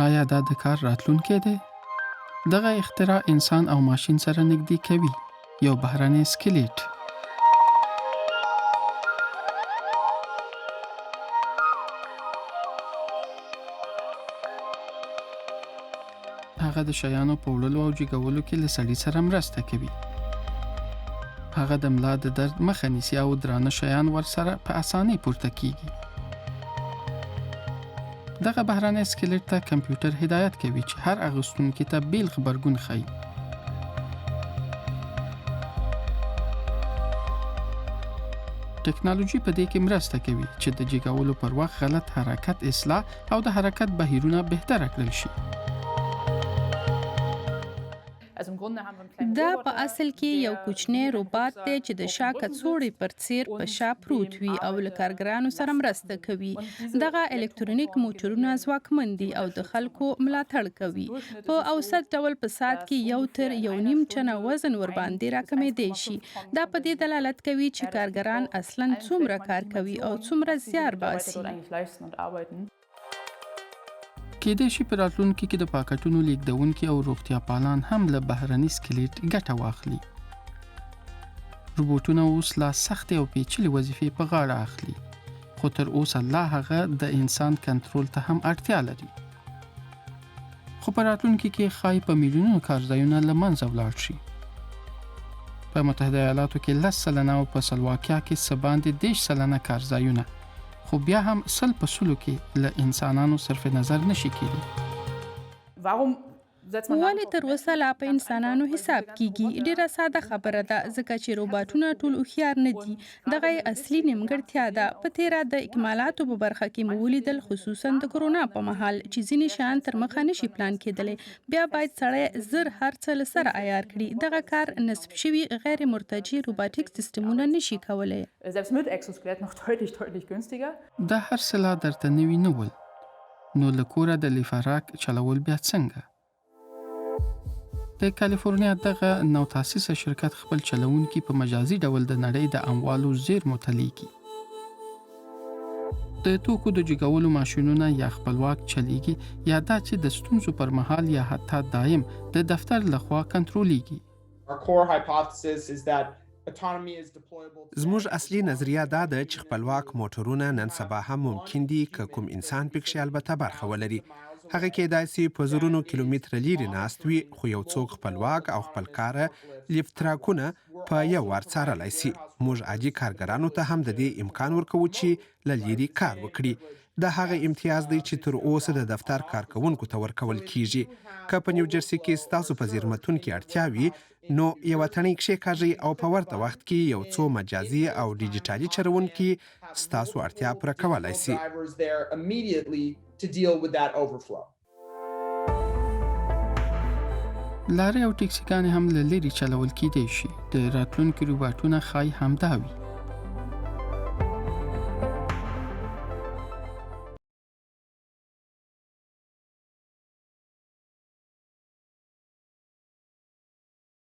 آیا دا د کار راتلونکی دی؟ دغه اختراع انسان او ماشین سره نږدې کوي. یو بهرنی سکلیټ. هغه د شیانو په وړلو او جګولو کې له سړي سره مرسته کوي. هغه د ملا د درد مخه نیسي او درانه شیان ورسره په اسانۍ پورته کیږي. دغه بهرنی سکلیټ ته کمپیوټر هدایت کوي چې هر اغوستونکي ته بیل غبرګون ښيي. ټکنالوژي په دې کې مرسته کوي چې د جګولو پر وخت غلط حرکت اصلاح او د حرکت بهیرونه بهتره کړل شي. دا په اصل کې یو کوچنی روبات دی چې د شا کڅوړې پر څیر په شا پروت وي او له کارګرانو سره مرسته کوي. دغه الکترونیک موټرونه ځواکمن دي او د خلکو ملاتړ کوي. په اوسط ډول په ساعت کې یو تر یو نیم ټنه وزن ورباندې راکمېدی شي. دا په دې دلالت کوي چې کارګران اصلاً څومره کار کوي او څومره زیار باسي. کېدای شي په راتلونکي کې د پاکټونو لیږدونکي او روغتیا پالان هم له بهرني سکلیټ ګټه واخلي. روبوټونه اوس لا سختې او پیچلې وظیفې په غاړه اخلي، خو تر اوسه لا هغه د انسان کنټرول ته هم اړتیا لري. خو په راتلونکي کې ښايي په میلیونونو کارځایونه له منځه ولاړ شي. په متحده ایالاتو کې 10% او په سلواکیا کې څه باندې 30% کارځایونه، خو بیا هم 100 په سلو کې له انسانانو صرف نظر نشي کېدی. ولې تر اوسه لا په انسانانو حساب کیږي؟ ډیره ساده خبره ده، ځکه چې روباټونه ټول هوښیار نه دي. دغه یې اصلي نیمګړتیا ده. په تیره د اکمالاتو په برخه کې مو ولیدل، خصوصا د کرونا په مهال، چې ځینې شیان تر مخه نشي پلان کیدلی. بیا باید سړی زر هر څه له سره عیار کړي. دغه کار نصب شوي غیر مرتجع روباټیک سیستمونه نشي کولی. دا هر څه لا درته نوي نه ول، نو له کوره د لیفراک چلول بیا څنګه؟ د کالیفورنیا دغه نوتاسیسه شرکت خپل چلوونکي په مجازي ډول د نړۍ د اموالو زیرمو ته لیږي. د توکو د جګولو ماشینونه یا خپلواک چلیږي یا دا چې د ستونزو پر مهال یا حتی دایم د دفتر لخوا کنټرولیږي. زموږ اصلي نظریه دا ده چې خپلواک موټرونه نن سبا هم ممکن دي، که کوم انسان پکښې البته برخه ولري. هغه کېدای شي په زرونو کیلومتره لیرې ناست وي، خو یو څوک خپلواک او خپل کاره لیفت تراکونه په یو وار څارلی شي. موږ عادي کارګرانو ته هم د دې امکان ورکوو چې له لیرې کار وکړي. دا هغه امتیاز دی چې تر اوسه د دفتر کارکوونکو ته ورکول کیږي. که په نیوجرسي کې ستاسو په زیرمتون کې اړتیا وي، نو یوه تڼۍ کښېکاږئ او په ورته وخت کې یو څو مجازي او ډیجیټالي چلوونکي ستاسو اړتیا پوره کولای شي. لارۍ او ټیکسیګانې هم له لرې چلول کیدای شي. د راتلونکي روباټونه ښايي همدا وي.